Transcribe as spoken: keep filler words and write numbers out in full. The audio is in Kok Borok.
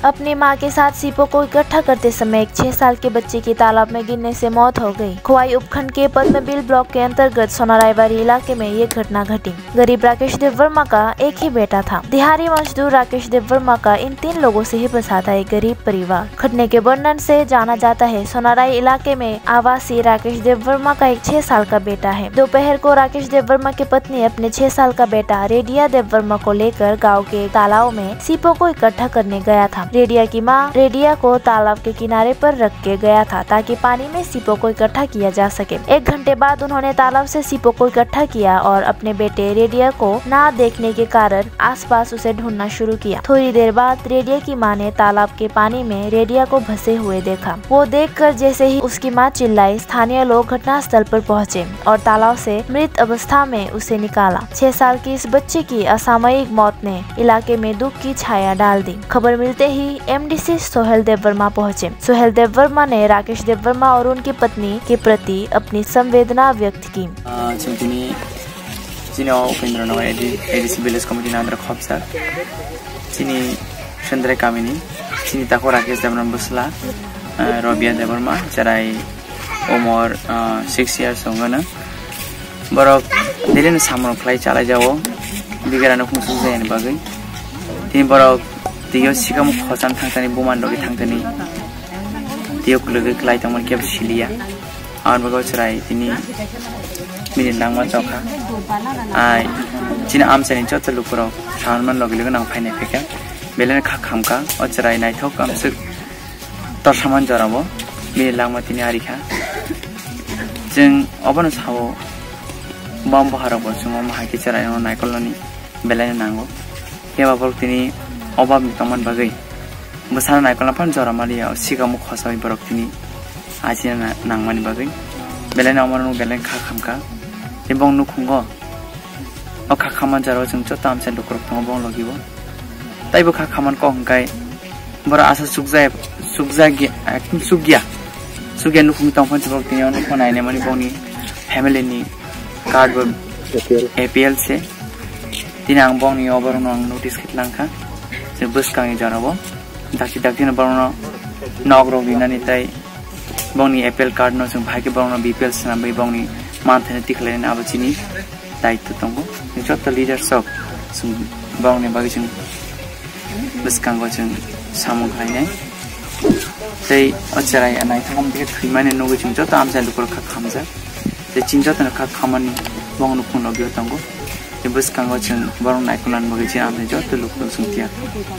अपनी मां के साथ सीपों को इकट्ठा करते समय एक छह साल के बच्चे की तालाब में गिरने से मौत हो गई। खोवाई उपखंड के पद्मबिल ब्लॉक के अंतर्गत सोनारायबारी इलाके में ये घटना घटी। गरीब राकेश देववर्मा का एक ही बेटा था। दिहाड़ी मजदूर राकेश देववर्मा का इन तीन लोगों से ही बसा था एक गरीब परिवार। घटने के वर्णन से जाना जाता है, सोनाराई इलाके में आवासी राकेश देववर्मा का एक छह साल का बेटा है। दोपहर को राकेश देववर्मा की पत्नी अपने छह साल का बेटा रेडिया देववर्मा को लेकर गांव के एक तालाब में सीपों को इकट्ठा करने गया था। रेडिया की मां रेडिया को तालाब के किनारे पर रख के गया था, ताकि पानी में सीपों को इकट्ठा किया जा सके। एक घंटे बाद उन्होंने तालाब से सीपों को इकट्ठा किया और अपने बेटे रेडिया को ना देखने के कारण आसपास उसे ढूंढना शुरू किया। थोड़ी देर बाद रेडिया की मां ने तालाब के पानी में रेडिया को फंसे हुए देखा। वो देखकर जैसे ही उसकी मां चिल्लाई, स्थानीय लोग घटनास्थल पर पहुंचे और तालाब से मृत अवस्था में उसे निकाला। छह साल की इस बच्ची की असामयिक मौत ने इलाके में दुख की छाया डाल दी। खबर मिलते ही एमडीसी सोहेल देववर्मा पहुंचे। सोहेल देववर्मा ने राकेश देववर्मा और उनकी पत्नी के प्रति अपनी संवेदना व्यक्त की। Ah, chini, chini o Upendra Nagar A D, A D C Village Committee ni under khopsa. Chini Sendrai kamini, chini tako Rakesh Debbarma bwsla, ah, Robia Debbarma, cherai umor, ah, six years wngano. Borok daily no samung khlai chalai jao, bigera no phung suk jaya ni bagwi. Tini borok twiyo sikamo khocham thangtani, buman rogwi thangtani, twiyo kwlwgwi khlai tongmani kebo siliya. Aboni bagwi chwrai tini minute langma chokha. Ai, chini amchaini joto lukurok saharman logi logi nang phainai phaikha. Belai no kha khamkha, o chwrai naithok amswk torsaman jorabo minute langma tini arikha. Chwng obono sao, bom boharokbo chwng omo hai khe chwraino naikolnani belaino nango. Phiya ba borok tini obabni tongmani bagwi bwsano naikolna phano jora maliya, o sikamo khosoi borok tini achina na-, nangmani bagwi. Belaino omono belai kha khamkha. Tei bong nukhungo o kha khamani jorao chwng joto amchai lukurok tongo bong logibo. Tei bo kha khamani kok hwnkhe borok asa chukjai-, chukjakya, ekdom chukya. Chukya nukhungwi tongphano borok tini o nukho nainani bongni family ni card bo A P L. A P L se. Tini ang bongni oborokno ang notice khe langkha. Je bwskangni jorao dakti dakti no borokno nok rok rinani tei bongni A P L card no chwng bahai khe borokno B P L swnamwi bongni manthaino tikhlainani abo chini daitw tongo. Chini joto leaders rok chwng borokni bagwi chwng bwskango chwng samung khlainai. Tei o cherai naithok wngkhe thwimani nugwi chwng joto amchai lukurok kha khamjak. Tei chini jotono kha khamani bongni phunukgwi tongo. Tei bwskango chwng borok naikolnani bagwi chini amchai joto lukurok chwng tiyar.